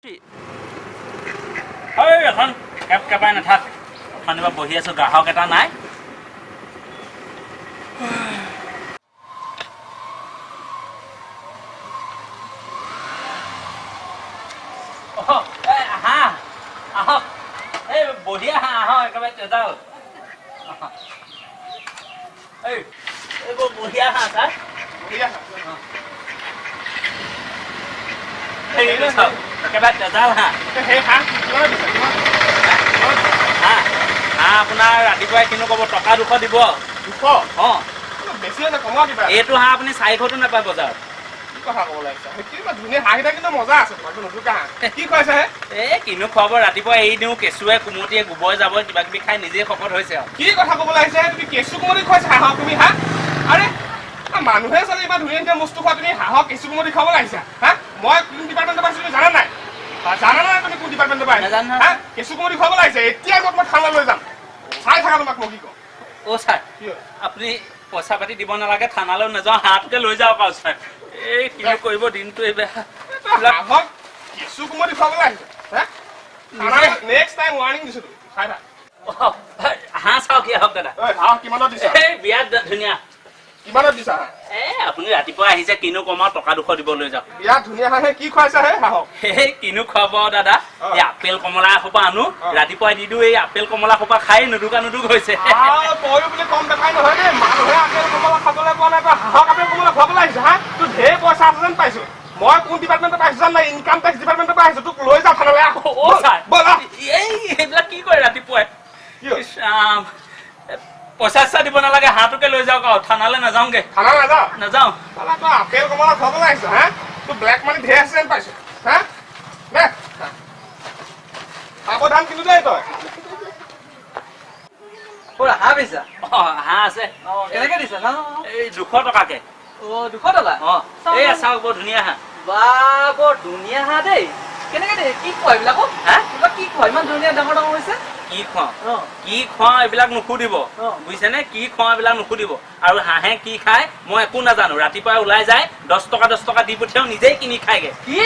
এই এখন কেপ কেপাই নাথাক, অথনিৰ পৰা বহি আছো, গ্ৰাহক এটা নাই। হাঁহ আহক, এই বঢ়িয়া হাঁহ আহক, একেবাৰে তেজাল। এই এইবোৰ বঢ়িয়া হাঁহ ছাৰ, বঢ়িয়া। চাওক, একেবাৰে তেজাল হাঁহ। সেই হাঁহ কিমানত দিছা? কিমান হাঁহ? হাঁহ আপোনাৰ ৰাতিপুৱাই কিনো ক'ব, টকা 200 দিব। 200? অঁ। বেছি হৈছে, কমোৱা কিবা। এইটো হাঁহ আপুনি 400তো নাপায় বজাৰত। কি কথা ক'ব লাগিছা? কিবা ধুনীয়া হাঁহকেইটা কিন্তু মজা আছে তোমাৰ, নোজোকা হাঁহ। কি খুৱাইছা হে? এই কিনো খুৱাব, ৰাতিপুৱা এৰি দিওঁ, কেঁচুৱে কুমটিয়ে গোবৰ জাবৰ কিবা কিবি খাই নিজেই শকত হৈছে আৰু। কি কথা ক'ব লাগিছা, তুমি কেঁচু কুমটি খুৱাইছা হাঁহক তুমি? হা, আৰে মানুহে চালে ইমান ধুনীয়া ধুনীয়া বস্তু খোৱা, তুমি হাঁহক কেঁচু কুমটি খুৱাব লাগিছা? হা, মই কোন ডিপাৰ্টমেণ্টৰ পৰা আহিছো তুমি জানা নাই? জানা নাই তুমি কোন ডিপাৰ্টমেণ্টৰ পৰা আহিছা? হা, কেঁচু কুমটি খুৱাব লাগিছে? এতিয়া মই তোমাক থানালৈ লৈ যাম, চাই থাকা তোমাক মই কি কওঁ। অ' ছাৰ, আপুনি পইচা পাতি দিব নালাগে, থানালৈ নাযাওঁ, হাঁহটোকে লৈ যাওক আৰু ছাৰ। এই কিনো কৰিব, দিনটো এই বেয়া। হাঁহক কেঁচু কুমটি খুৱাবলৈ আহিছে? নেক্সট টাইম ৱাৰ্ণিং দিছো, তুমি চাই থাক। হাঁহ চাওক, কি আহক দাদা। হাঁহ কিমানত দিছা? এই বিৰাট ধুনীয়া। কিমানত দিছা? এ আপুনি ৰাতিপুৱা আহিছে, কিনো কম আৰু, টকা 200 দিব, লৈ যাওক। বিৰাট ধুনীয়া হাঁহে, কি খুৱাইছা হে হাঁহক? এই কিনো খুৱাব দাদা, এই আপেল কমলা এসোপা আনো, ৰাতিপুৱা দি দিওঁ, এই আপেল কমলা সোপা খাই নুদুকা নুদুক হৈছে। তয়ো বুলি কম বেপাৰী নহয় দেই, মানুহে আপেল কমলা খাবলৈ পোৱা নাই, তই হাঁহক আপেল কমলা খুৱাবলৈ আহিছ? হা, তোৰ ঢেৰ পইচা আছে যেন পাইছো। মই কোন ডিপাৰ্টমেণ্টৰ পৰা আহিছো জান নাই? ইনকাম টেক্স ডিপাৰ্টমেণ্টৰ পৰা আহিছো, তোক লৈ যাওঁ থানালৈ। অ' ছাৰ, এই সেইবিলাক কি কৰে ৰাতিপুৱাই? পইচা চইচা দিব নালাগে, হাঁহটোকে লৈ যাওক আৰু, থানালৈ নাযাওঁগে। থানা নাযাওঁ? নাযাওঁ। তই আপেল কমলা খুৱাবলৈ আহিছ? হা, তোৰ ব্লেক মানি ঢেৰ আছে যেন পাইছো। হা, দে সাৱধান কিন্তু দেই তই। হাঁহ বেচা? অঁ, হাঁহ আছে। কেনেকে দিছা? এই 200 টকাকে। অ' 200 টকা? অঁ, এই চাওক, বৰ ধুনীয়া হাঁহ। বা, বৰ ধুনীয়া হাঁহ দেই। কেনেকে দিয়ে? কি খোৱা এইবিলাকক? হা, এইবিলাক কি খোৱা? ইমান ধুনীয়া ডাঙৰ ডাঙৰ হৈছে। কি খুৱাওঁ কি খুৱাওঁ এইবিলাক নুসুধিব, বুজিছেনে? কি খুৱাওঁ এইবিলাক নুসুধিব। আৰু হাঁহে কি খায় মই একো নাজানো, ৰাতিপুৱাই ওলাই যায়, 10 টকা 10 টকা দি পঠিয়াওঁ, নিজেই কিনি খায়গে। কি?